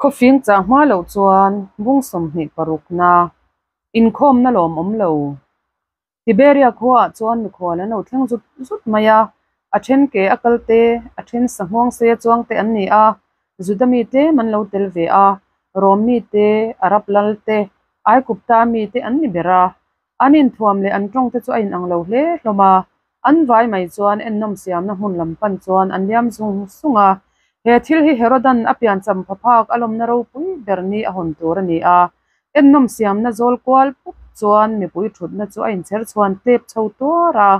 Khawfing chah hma loh chuan bung 26na inkhawmna lawmawm lo. Tiberia khuaah chuan mikhual an lo thleng zut zut mai a, a then ke a kal te, a then sahmuang seia chuang te an ni a, Juda mi tlem an lo tel ve a, Rom mi te, Arab lal te, Aikupta mi te an ni ber a. An inthuam leh an tawng te chu a inang lo hle hlawm a, an vai mai chuan ennawm siamna hmun lam pan chuan an liam zung zung a. He thil hi Herodan a piancham phaphak a lawmna ropui ber ni a hawn tur a ni a, ennawm siamna zawl kual pup chuan mipui thutna chu a inchher chhuan tlep chho tuar a.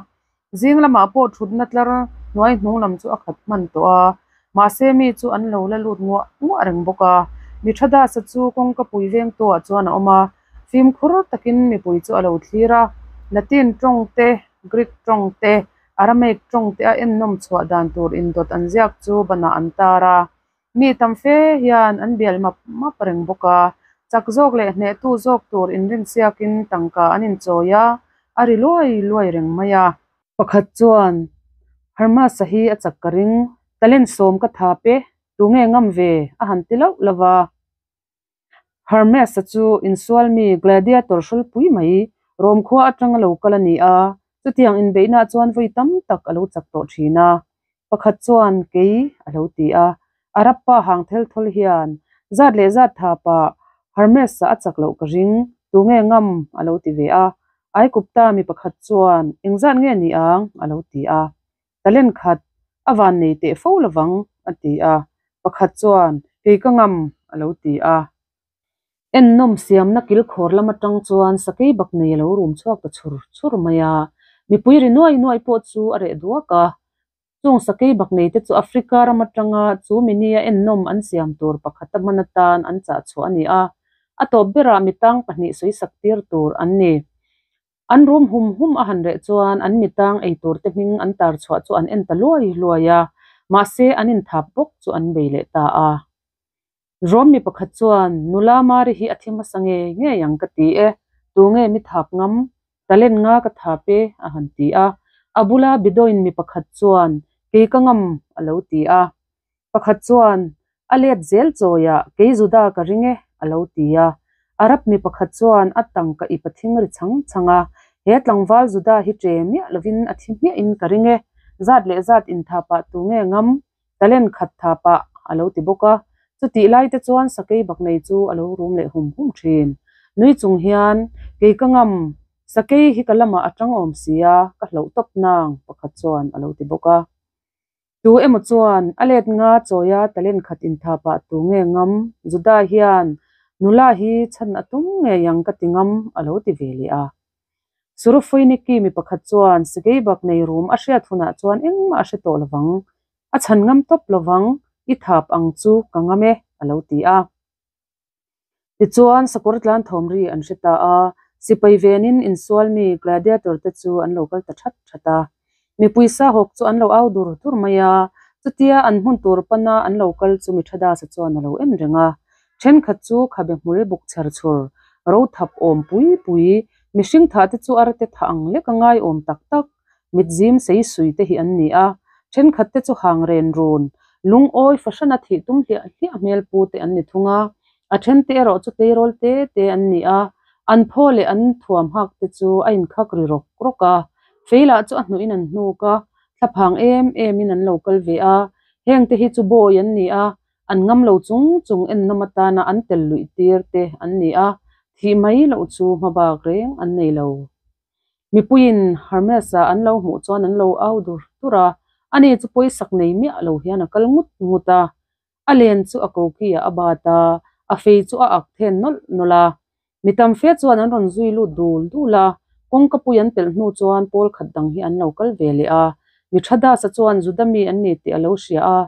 Zing lamah pawh thutna tlar hnuai hnung lam chu a khat hman tawh a, mahse mi chu an lo la lut nguah nguah reng bawk a. Mithradasa chu kawngka pui veng tawhah chuan a awm a, fimkhur takin mipui chu a lo thlir a. Latin tawng te, Greek tawng te, Aramaic tawng te a ennawm chhuah dan tur indawt an ziak chu banah an tar a. Mi tam fe hian an bial map map reng bawk a, chak zawk leh hnehtu zawk tur inrinsiakin tangka an inchawi a, a ri luai luai reng mai a. Pakhat chuan, Hermas-a hi a chak ka ring, talent sawm ka thap e, tunge ngam ve? a han ti lauh lauh va. Hermes-a chu insual mi gladiator hrawlpui mai, Rom khua atanga lo kal a ni a, chutiang inbeihnaah chuan vawi tam tak a lo chak tawh thin a. Pakhat chuan, Kei, a lo ti a. Arab pa hang thel thawl hian, Zat leh zat thapah Hermes-a a chak loh ka ring, tunge ngam? a lo ti ve a. Aikupta mi pakhat chuan, Engzat nge ni ang? a lo ti a. Talent khat a van nei teh fo lovang, a ti a. Pakhat chuan, Kei ka ngam, a lo ti a. Ennawm siamna kilkhawr lam atang chuan sakei bak nei a lo rum chhuak ta chhur chhur mai a. Mipui ri nuai nuai pawh chu a reh duak a. Chung sakei bak nei te chu Africa ram atanga chu minia ennawm an siam tur pakhata hman atan an chah chhuah a ni a. A tawp berah mitang pahnih sawisak tir tur an ni. An rum hum hum a han reh chuan an mitang ei tur te hming an tar chhuah chu an en ta luai luai a, mahse an inthap bawk chu an bei leh ta a. Rom mi pakhat chuan, Nula Mari hi a thi hmasa ngei ngei ang ka ti e, tunge mi thap ngam? Talent nga ka thap e, a han ti a. A bula Bedouin mi pakhat chuan, Kei ka ngam, a lo ti a. Pakhat chuan, A let zel chawiah kei Juda ka ring e, a lo ti a. Arab mi pakhat chuan a tangka ip a thing ri chang chang a, He tlangval Juda hi ṭe miah lovin a thi hmiahin ka ring e, zat leh zat inthapah tu nge ngam, talent khat thapah, a lo ti bawk a. Chutih lai te chuan sakei baknei chu a lo rum leh hum hum ṭhin. Nui chung hian, Kei ka ngam, sakei hi ka lamah a ṭang awm si a, ka hlauh tawp nang, pakhat chuan a lo ti bawk a. Tu emaw chuan a let nga chawia talent khat inthapah tu nge ngam? Juda hian nula hi chhan a tum ngei ang ka ti ngam a lo ti ve leh a. Surufoiniki mi pakhat chuan Sigeibak nei rum a hriat hunah chuan engmah a hre tawh lovang, a chhan ngam tawp lovang, i thap ang chu ka ngam e a lo ti a. Tichuan, sakawr tlan thawm ri an hre ta a, sipai venin insual mi gladiator te chu an lo kal ta that that a. Mipui sahawk chu an lo au dur dur mai a, chutia an hmun tur pana an lo kal chu Mithadasa chuan a lo en reng a. Thenkhat chu khabe hmul buk chher chhur, ro thap awm pui pui, mihring thah te chu arte thah ang lek a ngai awm tak tak, Mit zim sei sui te hi an ni a, thenkhat te chu hang ren run, lungawi fahran a thih tum hliah hliah hmel pu te an ni thung a, a then te erawh chu tleirawl te te an ni a, an phaw leh an thuam hak te chu a inkhak ri rawk rawk a, fei lah chu a hnuhin an hnuk a, thlaphang em em in an lo kal ve a, heng te hi chu bawi an ni a, an ngam lo chung chung ennawm atana an tel luih tir te an ni a, thih mai loh chu hmabak reng an nei lo. Mipuiin Hermes-a an lo hmuh chuan an lo au dur dur a, ani chu pawisak nei miah lo hian a kal ngut ngut a. A len chu a koki-ah a bat a, a fei chu a ak then nawlh nawlh a. Mi tam fe chuan an rawn zui lut dul dul a, kawngka pui an pelh hnu chuan pawl khat dang hi an lo kal ve leh a. Mithradasa chuan Juda mi an ni tih a lo hria a,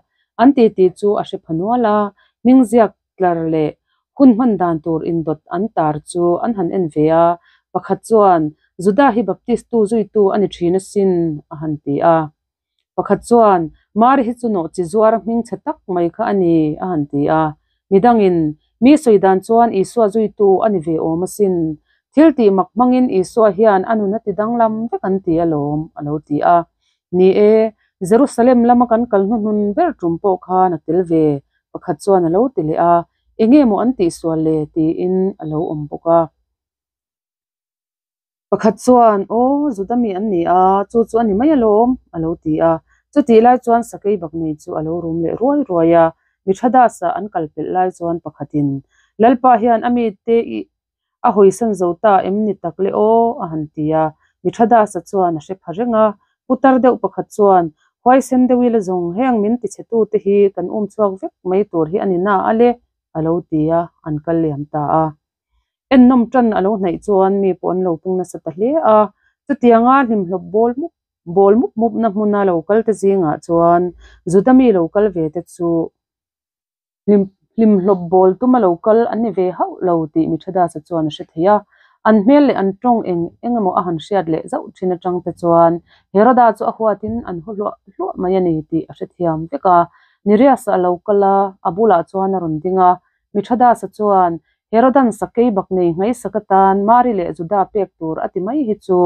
an titi chu a hre pha nual a, hming ziak tlar leh hun hman dan tur indawt an tar chu an han en ve a, pakhat chuan, Juda hi Baptist-tu zuitu a ni thin asin, a han ti a. Pakhat chuan, Mari hi chu nawhchi zuara hming chhe tak mai kha a ni, a han ti a. Midangin, Mi sawi dan chuan Isua zuitu a ni ve awm asin. Thil tih mak hmangin Isua hian a nun a ti danglam vek an ti alawm, a lo ti a. Ni e, Jerusalem lama kan kal hnuhnun ber tum pawh khan a tel ve, Pakhat chuan a lo ti leh a, Enge maw an tihsual le? tiin a lo awm bawk a. Pakhat chuan, Aw, Juda mi an ni a, chu chu a ni mai alawm, a lo ti a. Chutih lai chuan sakei bak nei chu a lo rum leh ruai ruai a. Mithradas-a an kal pelh lai chuan pakhatin, Lalpa hian a mite i a hawisan zo ta em ni tak le aw? a han ti a. Mithradas-a chuan a hre pha reng a. Putar deuh pakhat chuan, Huaisen deuh ila zawng heng min tichhetute hi kan um chhuak vek mai tur hi a ni na a le, a lo ti a, an kal liam ta a. Ennawm tan a lo hnaih chuan mi pawh an lo pung nasa ta hle a, chutianga hlimhlawp bawl mup bawl mup mupna hmuna lo kal te zingah chuan Juda mi lo kal ve te chu hlim hlimhlawp bawl tuma lo kal an ni ve hauh lo tih Mithadasa chuan a hre thei a. An hmel leh an tawng eng eng emaw a han hriat leh zauh thin atang te chuan Heroda chu a huatin an haw hluah hluah mai a ni tih a hrethiam vek a. Niriasa a lo kal a, a bulah chuan a rawn ding a, Mithadasa chuan Herodan sakei bak nei ngaisak atan Mari leh Juda pek tur a ti mai hi chu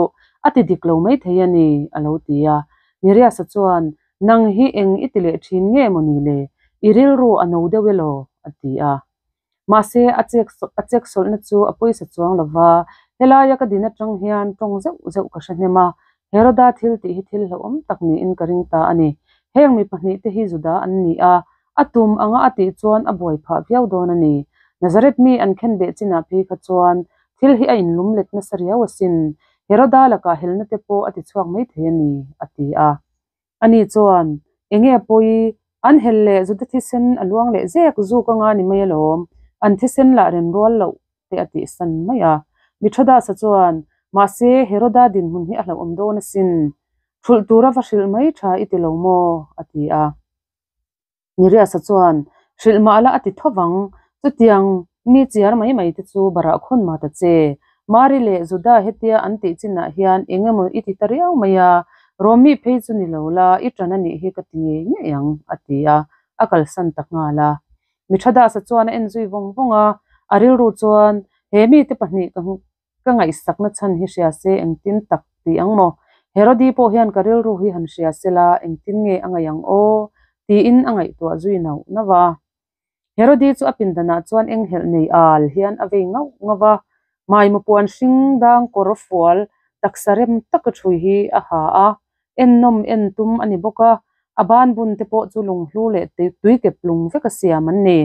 a ti dik lo maithei a ni, a lo ti a. Niriasa chuan, Nang hi eng i ti leh thin nge maw ni le? I rilru a no deuh elaw? a ti a. Mahse, a chek a chek sawlhna chu a pawisa chuang lo va, helaia ka din atang hian tawng zeuh zeuh ka hre hnem a, Heroda thil tih hi thil hlauhawm tak niin ka ring ta a ni. Heng mi pahnihte hi Juda an ni a, A tum anga a tih chuan a buai phah viau dawn a ni. Nazareth mi an khen beh chinah phei kha chuan thil hi a inlum let nasa riau asin. Heroda lakah helna te pawh a ti chhuak mai thei a ni, a ti a. Ani chuan, Enge pawi, an hel leh Juda thisen a luang leh zek zuk anga ni mai alawm, an thisen lah ren rual loh te a tihsan mai a. Mithradasa chuan, Mahse, Heroda dinhmun hi a hlauhawm dawn asin. Thulh tura va hrilh mai tha i ti lo maw? a ti a. Niriasa chuan, Hrilh mah la a ti tho vang, chutiang mi chiar mai mai te chu barah khawn mah ta che. Mari leh Juda hetia an tih chinah hian eng emaw i ti ta riau mai a, Rawmi phei chu ni lo la, i ṭan a nih hi ka ti ngei ngei ang, a ti a, a kalsan ta nghal a. Mithradasa chuan a en zui vawng vawng a, a rilru chuan, He mite pahnih ka Ka ngaihsakna chhan hi hria se engtin tak ti ang maw? Herodi pawh hian ka rilru hi han hria se la engtin nge a ngaih ang aw? tiin a ngaihtuah zui nauh nauh a. Herodi chu a pindanah chuan enghelh nei al hian a vei ngauh ngauh a, hmaimaw puan hring dang kawr fual taksa rem taka ṭhui hi a ha a, ennawm en tum a ni bawk a, a ban bun te pawh chu lunghlu leh tuikep lung veka siam an ni.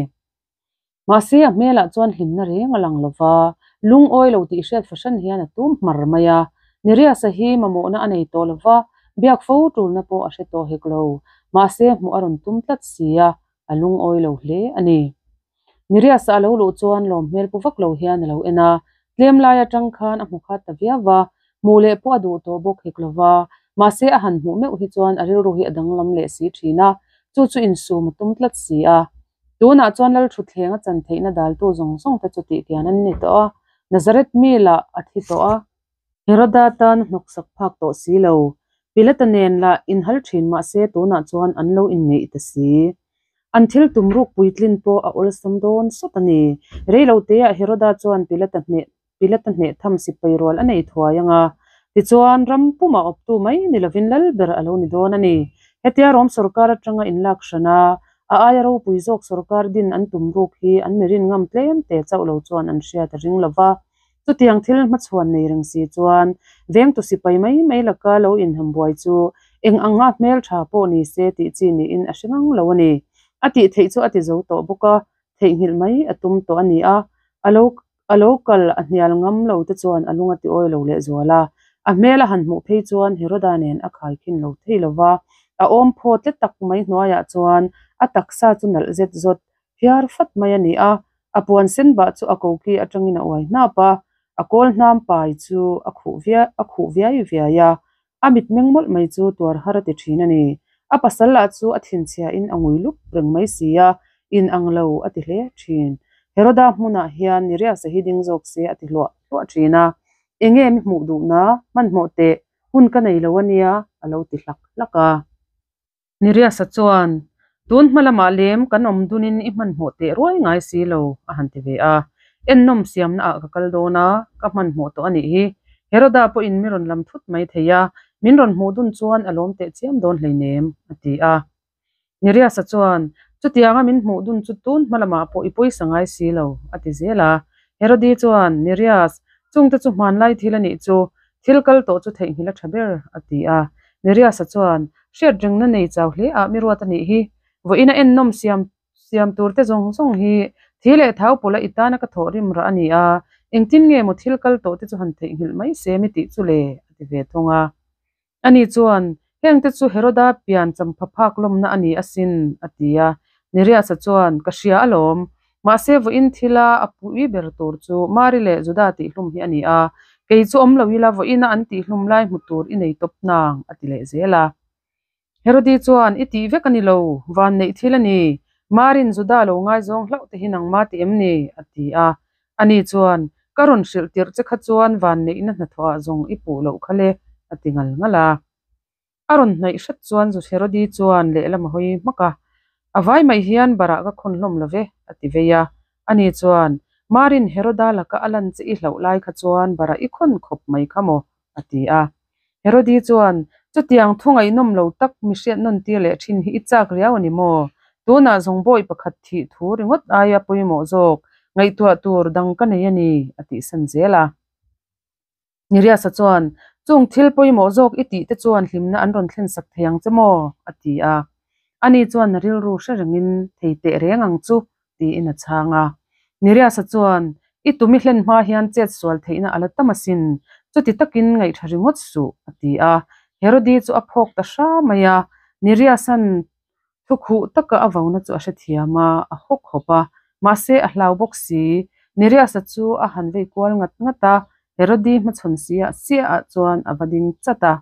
Mahse, a hmelah chuan hlimna reng a lang lo va, lungawi lo tih hriat fahran hian a tum hmar mai a. Niriasa hi mamawhna a nei tawh lo va, biak fo tulna pawh a hre tawh hek lo. Mahse, hmuh a rawn tum tlat si a, a lungawi lo hle a ni. Niriasa a lo luh chuan lawm hmel pu vak lo hian a lo en a, tlem lai atang khan a hmu khat ta viau va, hmuh leh pawh a duh tawh bawk hek lo va. Mahse, a han hmuh meuh hi chuan a rilru hi a danglam leh si thin a, chu chu insum a tum tlat si a. Tunah chuan Lalthutthleng a chan theihna daltu zawng zawng te chu tihkian an ni tawh a, Nazareth mi lah a thi tawh a. Heroda tan a hnawksak phak tawh si lo. Pilata nen lah inhal thin mahse tunah chuan an lo inngeih ta si. An thil tum ruk puitlin pawh a awlsam dawn sawt a ni. Reiloteah Heroda chuan Pilata hneh Pilata hneh tham sipai rual a nei thuai ang a, tichuan ram pumah awptu mai ni lovin lal ber a lo ni dawn a ni. Hetia Rom sawrkar atanga inlak hran a, a aia ropui zawk sawrkar din an tum ruk hi an mirin ngam tlem te chauh lo chuan an hriat a ring lo va. Chutiang thil hmachhuan nei reng si chuan vengtu sipai mai mai laka lo inham buai chu eng anga hmeltha pawh ni se tih chi niin a hre ngang lo a ni. A tih theih chu a ti zo tawh bawk a, theihnghilh mai a tum tawh a ni a, a lo A lo kal a hnial ngam lo te chuan a lung a ti awi lo lehzual a. A hmel a han hmuh phei chuan Heroda nen a khai khin lo thei lo va, a awm phaw tle tak mai hnuaiah chuan a taksa chu nalh zet zawt phiar fat mai a ni a. A puan sen bah chu a koki atangin a uai hnap a, a kawl hnam pai chu a khuh viai a khuh viai viai a. A mitmeng mawlh mai chu tuar har a ti thin a ni. A pasal lah chu a thinchhiain a ngui lup reng mai si a, in ang lo a ti hle thin. Heroda hmunah hian Niriasa hi ding zawk se a ti hluah hluah thin a. Enge mi hmuh duhna, hmanhmawh teh, hun ka nei lo a nia, a lo ti hlak hlak a. Niriasa chuan, Tun hma lamah lem kan awm dunin i hmanhmawh teh ruai ngai si lo, a han ti ve a. Ennawm siamna ah ka kal dawn a, ka hmanhmawh tawh a nih hi. Heroda pawhin mi rawn lam thut mai thei a, min rawn hmuh dun chuan a lawm teh chiam dawn hleinem, a ti a. Niriasa chuan, Chutianga min hmuh dun chu tun hma lamah pawh i pawisa ngai si lo, a ti zel a. Herodi chuan, Nerias, chungte chu hmanlai thil a nih chu, thil kal tawh chu theihnghilh a tha ber, a ti a. Nerias-a chuan, Hriatrengna nei chau hle ah mi ruat a nih hi. Vawiin a ennawm siam siam tur te zawng zawng hi thi leh thau pawlh a i tana ka thawh rim rah a ni a, engtin nge maw thil kal tawh te chu han theihnghilh mai se mi tih chu le, a ti ve thung a. Ani chuan, Hengte chu Heroda pian champha phak lawmna a ni asin, a ti a. Neriasa chuan, Ka hria alawm. Mahse vawiin thila a pui ber tur chu Mari leh Juda tihhlum hi a ni a, kei chu awm lo ila vawiina an tihhlum lai hmu tur i nei tawp nang, a ti leh zel a. Herodi chuan, I tih vek a ni lo, van neih thil a ni. Marin Juda lo ngaizawng hlauh te hi nangma ti em ni? a ti a. Ani chuan, Ka rawn hrilh tirh che kha chuan van neihna hnathawhah zawng i puh loh kha le, a ti ngal ngal a. A rawn hnaih hret chuan Herodi chuan lehlam a hawi hmak a, A vai mai hian barah ka khawn hlawm lo ve, a ti vei a. Ani chuan, Marin Heroda laka a lan che i hlauh lai kha chuan barah i khawn khawp mai kha maw? a ti a. Herodi chuan, Chutiang thu ngaihnawm lo tak mi hriat nawn tir leh thin hi i chak riau a ni maw? Tunah zawng bawi pakhat thih thu ringawt aia pawimawh zawk ngaihtuah tur dang ka nei a ni, a tihsan zel a. Niriasa chuan, Chung thil pawimawh zawk i tih te chuan hlimna an rawn thlen sak thei ang che maw? a ti a. Ani chuan a rilru hre rengin, Thei teh reng ang chu, tiin a chhang a. Niriasa chuan, I tum i hlen hma hian chet sual theihna a la tam asin, chuti takin ngaihṭha ringawt suh, a ti a. Herodi chu a phawk ta hra mai a, Niriasa'n thukhuh taka a vauna chu a hrethiam a, a hawk hawp a, mahse a hlau bawk si. Niriasa chu a han vei kual ngat ngat a, Herodi hmachhawn siah siahah chuan a va ding chat a.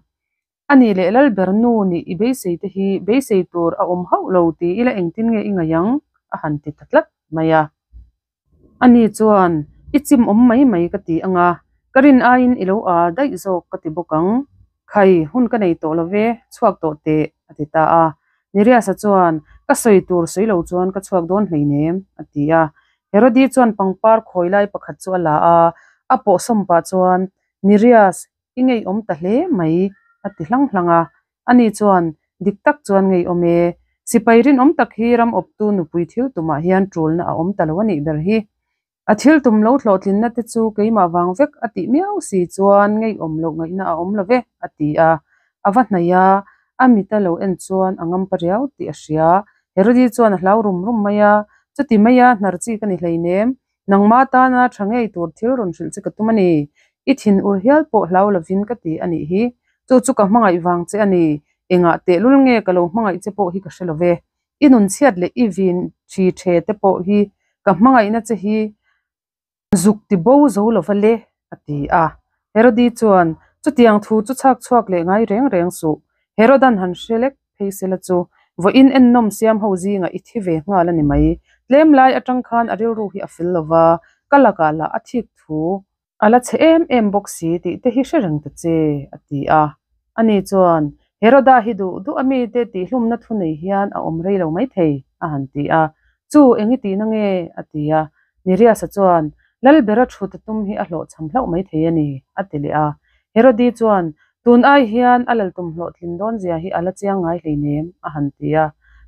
A nih leh Lalber nu nih i beisei te hi beisei tur a awm hauh lo ti ila engtin nge i ngaih ang? a han ti ta tlat mai a. Ani chuan, I chim awm mai mai ka ti ang a, ka rin aiin i lo a daih zawk ka ti bawk ang. Khai, hun ka nei tawh lo ve, chhuak tawh teh, a ti ta a. Niriasa chuan, Ka sawi tur sawi lo chuan ka chhuak dawn hleinem, a ti a. Herodi chuan pangpar khawi lai pakhat chu a la a, a pawhsawm pah chuan, Nirias, I ngeiawm ta hle mai, a ti hlang hlang a. Ani chuan, Dik tak chuan ngeiawm e. Sipai rinawm tak hi ram awptu nupui thil tumah hian tulna a awm ta lo a nih ber hi. A thil tum lo hlawhtlinna te chu keimah vang vek a tih miau si chuan ngeiawm loh ngaihna a awm lo ve, a ti a. A va hnaih a, a mit a lo en chuan a ngampa riau tih a hria. Herodi chuan a hlau rum rum mai a, Chuti maia hnar chi ka ni hleinem, Nangma tana tha ngei tur thil rawn hrilh che ka tum a ni. I thin ur hial pawh hlau lovin ka ti a nih hi. Chu chu ka hmangaih vang che a ni. Engah tehlul nge ka lo hmangaih che pawh hi ka hre lo ve. I nun chhiat leh i vin thi the te pawh hi ka hmangaihna che hi zuk ti bo zo lova le, a ti a. Herodi chuan, Chutiang thu chu chhak chhuak leh ngai reng reng suh. Herodan han hre lek phei sela chu vawiin ennawm siam ho zingah i thi ve nghal a ni mai. Tlem lai atang khan a rilru hi a fel lo va, ka lakah lah a thik thu a la chhe em em bawk si tih te hi hre reng ta che, a ti a. Ani chuan, Heroda hi duh duh a mite tihhlumna thu nei hian a awm rei lo maithei, a han ti a. Chu eng i tihna nge? a ti a. Neriasa chuan, Lalbera thu ta tum hi a hlawhchham hlauh maithei a ni, a ti leh a. Herodi chuan, Tun ai hian a laltum hlawhtlin dawn zia hi a la chiang ngai hleinem, a han ti a.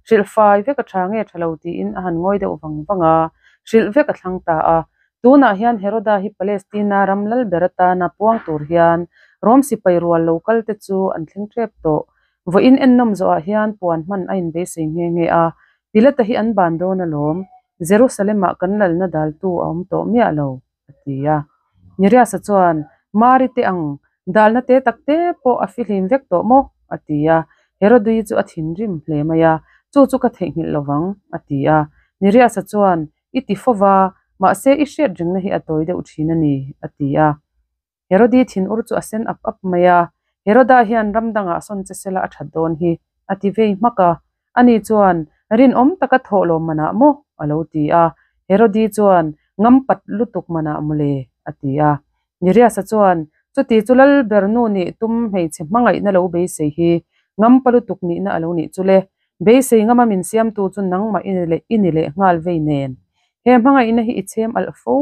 Hrilh fai vek a tha nge tha lo tiin a han ngawi deuh vang vang a, hrilh vek a thlang ta a. Tunah hian Heroda hi Palestina ram lalber atana puang tur hian Rom sipai rual lo kal te chu an thleng tep tawh. Vawiin ennawm zawhah hian puan hman a inbeisei nghe nghe a, Pilata hi an ban dawn alawm, Jerusalem-ah kan lalna daltu a awm tawh miah lo, a ti a. Neriasa chuan, Mari te ang, dalna te tak te pawh a fihlim vek tawh maw? a ti a. Herodui chu a thinrim hle mai a, Chu chu ka theihnghilh lo vang, a ti a. Neriasa chuan, I ti fo va, mahse i hriat ringna hi a tawi deuh thin a ni, a ti a. Herodi thinur chu a sen ap ap mai a, Heroda hian ram dangah sawn che sela a that dawn hi, a ti vei hmak a. Ani chuan, Rinawm taka thawh lawm manah maw? a lo ti a. Herodi chuan, Ngam pat lutuk manah mawle, a ti a. Neriasa chuan, Chuti chu Lalber nu nih tum hmeichhe hmangaihna lo beisei hi ngampa lutuk nihna a lo nih chu le. Beisei ngama min siamtu chu nangmah i ni leh nghal vei nen. He hmangaihna hi i chhem alh fo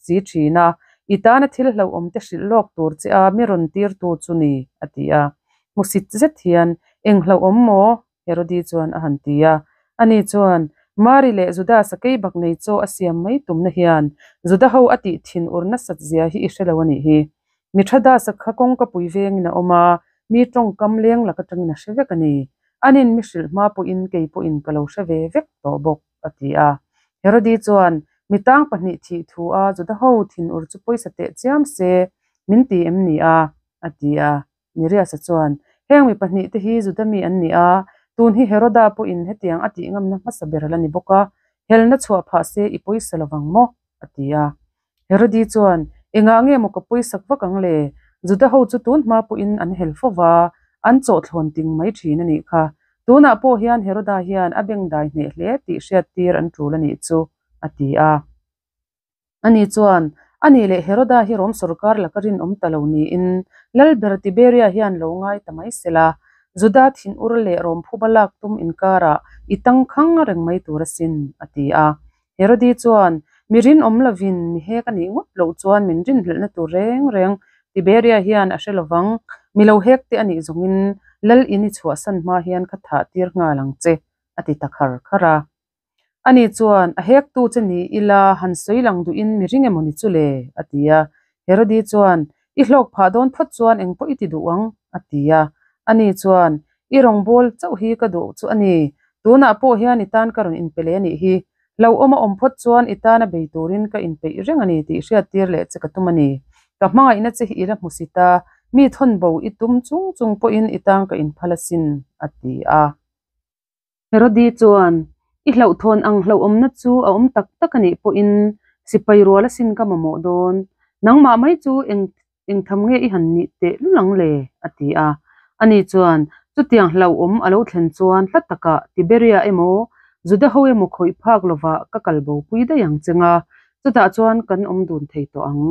si thin a, i tana thil hlauhawm te hrilh lawk tur che a mi rawn tirtu chu ni, a ti a. Hmusit zet hian, Eng hlauhawm maw? Herodi chuan a han ti a. Ani chuan, Mari leh Juda sakei bak nei chaw a siam mai tumna hian Juda ho a tih thin ur nasat zia hi i hre lo a nih hi. Mi tha Dasa kha kawngka pui vengin a awm a, mi tawngkam leng lak atangin a hre vek a ni. Anin mi hrilh hma pawhin kei pawhin ka lo hre ve vek tawh bawk, a ti a. Herodi chuan, Mi tang pahnih thih thu a Juda ho thinur chu pawisa teh chiam se min ti em ni a? a ti a. Neriasa chuan, Heng mi pahnihte hi Juda mi an ni a, tun hi Heroda pawhin hetiang a tih ngamna hmasa ber la ni bawk a, helna chhuah phah se i pawisa lovang maw? a ti a. Herodi chuan, Engah nge maw ka pawisak vak ang le? Juda ho chu tun hma pawhin an hel fo va, an chawhthlawn ting mai thin a nih kha. Tunah pawh hian Heroda hian a bengdai hneh hle tih hriattir an tul a nih chu, a ti a. Ani chuan, A nih leh Heroda hi Rom sorkar laka rinawm ta lo niin Lalber Tiberia hian lo ngai ta mai sela, Juda thinur leh Rom phuba lak tum inkarah i tangkhang reng mai tur asin, a ti a. Herodi chuan, Mi rinawm lovin mi hek a nih ngawt loh chuan min rinhlelhna tur reng reng Tiberia hian a hre lovang, mi lo hek te a nih zawngin Lal in i chhuahsan hma hian ka thah tir nghal ang che, a ti ta khar khar a. Ani chuan, A hektu che ni ila, han sawi lang duhin mi ring emaw ni chu le? a ti a. Herodi chuan, I hlawk phah dawn phawt chuan eng pawh i ti duh ang, a ti a. Ani chuan, I rawngbâwl chauh hi ka duh chu a ni. Tunah pawh hian i tan ka rawn inpe leh a nih hi. Hlauhawm a awm phawt chuan i tana bei turin ka inpeih reng a ni tih hriattir leh che ka tum a ni. Ka hmangaihna che hi i la hmu si ta, mi thawn bo i tum chung chung pawhin i tan ka inphal asin, a ti a. Herodi chuan, I hlauhthawn ang hlauhawmna chu a awm tak tak a nih pawhin sipai rual asin ka mamawh dawn. Nangmah mai chu eng engtham nge i han nih teh lul ang le? a ti a. Ani chuan, Chutiang hlauhawm a lo thlen chuan hla takah Tiberia emaw, Juda ho emaw khawih phak lovah ka kal bopui daih ang cheng a, chutah chuan kan awm dun thei tawh ang.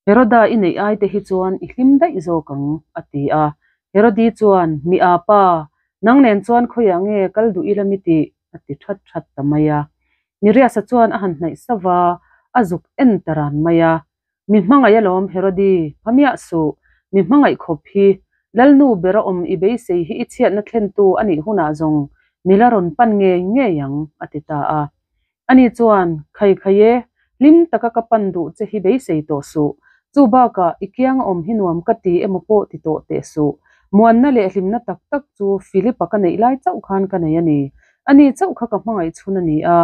Heroda i neih ai te hi chuan i hlim daih zawk ang, a ti a. Herodi chuan, Mi a pa, nang nen chuan khawiah nge kal duh ila mi tih? a ti that that ta mai a. Niriasa chuan a han hnaih sauh a, a zuk en ta ran mai a. Mi hmangaih alawm Herodi, pha miah suh, mi hmangaih khawp hi, Lalnu bera awm i beisei hi i chhiatna thlentu a nih hunah zawng mi la rawn pan ngei ngei ang, a ti ta a. Ani chuan, Khai khai e, hlim taka ka pan duh che hi beisei tawh suh. Chu bakah i kianga awm hi nuam ka ti emaw pawh ti tawh teh suh. Muanna leh hlimna tak tak chu Philip-a ka neih lai chauh khan ka nei a ni. Ani chauh kha ka hmangaih chhun a ni a.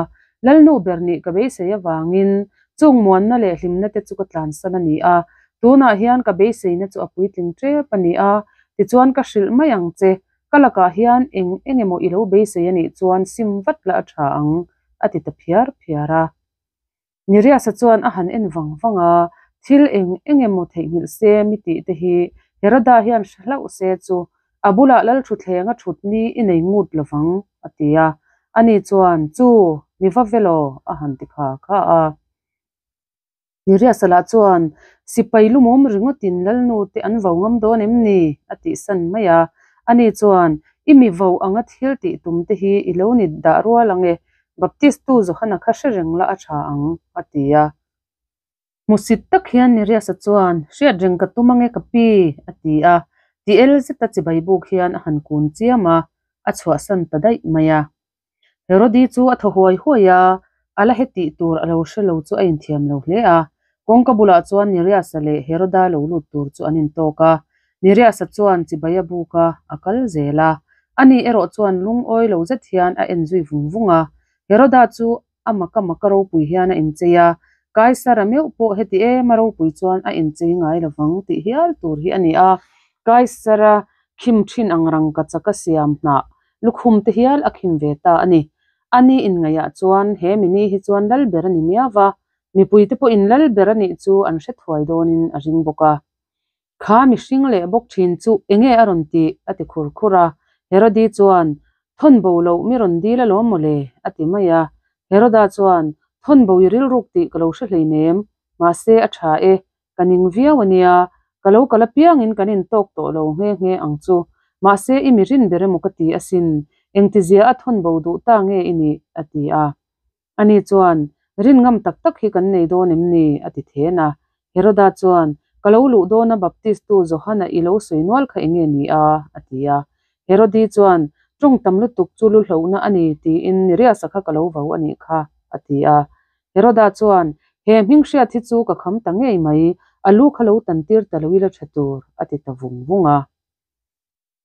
Lalnu ber nih ka beisei avangin chung muanna leh hlimna te chu ka tlansan a ni a. Tunah hian ka beiseina chu a puitling tep a ni a, tichuan ka hrilh mai ang che. Ka lakah hian eng eng emaw i lo beisei a nih chuan sim vat la a tha ang, a ti ta phiar phiar a. Niriasa chuan a han en vang vang a, thil eng eng emaw theihnghilh se mi tih te hi Heroda hian hre hlauh se chu a bulah Lalthuthleng a thut ni i nei ngut lovang, a ti a. Ani chuan, Chu, mi va velaw, a han ti kha kha a. Niriasa lah chuan, Sipai lumawm ringawtin Lalnu te an vo ngam dawn em ni? a tihsan mai a. Ani chuan, I mi vo anga thil tih tum te hi i lo ni dah rual ang e, Baptistu Johana kha hre reng la a tha ang, a ti a. Hmusit tak hian Niriasa chuan, Hriat reng ka tum ang e ka pi, a ti a. Ti el zeta chibai buk hian a han kun chiam a, a chhuahsan ta daih mai a. Herodi chu a thaw huai huai a, a la hetih tur a lo hre lo chu a inthiam lo hle a. Kawngka bulah chuan Neriasa leh Heroda lo lut tur chu an intawk a. Neriasa chuan chibai a buk a, a kal zel a. Ani erawh chuan lungawi lo zet hian a en zui vung vung a. Heroda chu a maka maka ropui hian a inchei a, Kaisara meuh pawh heti em a ropui chuan a inchei ngai lovang tih hial tur hi a ni a. Kaisara khim thin ang rangka chaka siam hnah Lukhum te hial a khim ve ta a ni. A ni inngaihah chuan he mini hi chuan lal ber a ni miau va, mipui te pawhin lal ber a nih chu an hre thuai dawnin a ring bawk a. Kha mihring leh bawk thin chu enge a rawn tih? a ti khur khur a. Herodi chuan, Thawn bo loh mi rawn dil alawm mawle, a ti mai a. Heroda chuan, Thawn bo i rilruk tih ka lo hre hleinem, mahse a tha e, Ka ning viau a nia, ka lo kal apiangin kan intawk tawh lo nghe nghe ang chu. Mahse i mi rin ber emaw ka ti asin, engtizia a thawn bo duh ta nge i nih? a ti a. Ani chuan, Rin ngam tak tak hi kan nei dawn em ni? a ti then a. Heroda chuan, Ka lo luh dawna Baptistu Johana i lo sawi nual kha enge ni a? a ti a. Herodi chuan, Ṭawng tam lutuk chu lu hlohna a ni, tiin Neriasa kha ka lo vau a nih kha, a ti a. Heroda chuan, He hming hriat hi chu ka kham ta ngei mai, a lu kha lo tan tir ta lo ila ṭha tur, a ti ta vung vung a.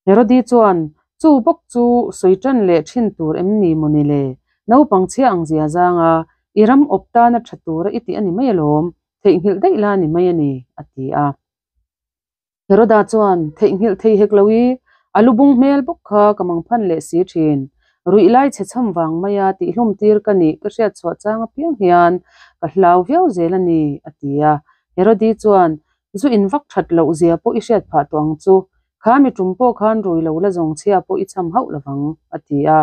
Herodi chuan, Chu bawk chu sawi ṭan leh ṭhin tur em ni maw ni le? Naupang chhia ang zia zang a, i ram awp tana ṭha tura i tih a ni mai alawm, theihnghilh daih la ni mai a ni, a ti a. Heroda chuan, Theihnghilh thei hek lo i, a lu bung hmel bawk kha ka mangphan leh si ṭhin. Ruih lai chhe chham vang maia tihlum tir ka nih ka hriat chhuah chang apiang hian ka hlau viau zel a ni, a ti a. Herodi chuan, Zu in vak ṭhat loh zia pawh i hriat phah tawh ang chu. Kha mi ṭum pawh khan rui lo la zawng chhia pawh i chham hauh lovang, a ti a.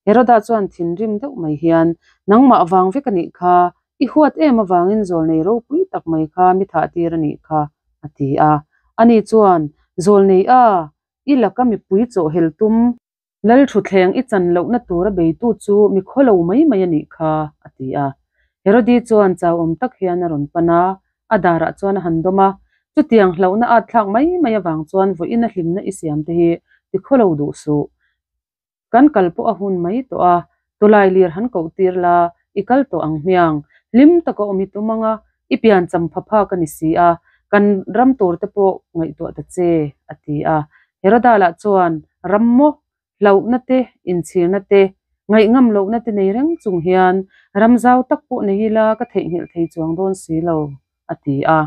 Heroda chuan thinrim deuh mai hian, Nangmah vang vek a nih kha, i huat em avangin zawlnei ropui tak mai kha mi thah tir a nih kha, a ti a. Ani chuan, Zawlnei a, i laka mipui chawhhel tum. Lal thutthleng i chan lohna tura beitu chu mi khawlo mai mai a nih kha, a ti a. Herodi chuan chauawm tak hian a rawn pan a, a darah chuan a han dawm a. Chutiang hlauhna at thlak mai mai avang chuan vawiin a hlimna i siam te hi ti khawlo duh suh. Kan kal pawh a hun mai tawh a, tawlai lir han koh tir la, i kal tawh ang hmiang. Hlim taka awm i tum ang a, i pian cham pha phak a ni si a, kan ram tur te pawh ngaihtuah ta che, a ti a. Heroda lah chuan ram maw, hlauhna te, inchhirna te, ngaihngam lohna te nei reng chung hian ram zau tak pawh nei ila ka theihnghilh thei chuang dawn si lo, a ti a.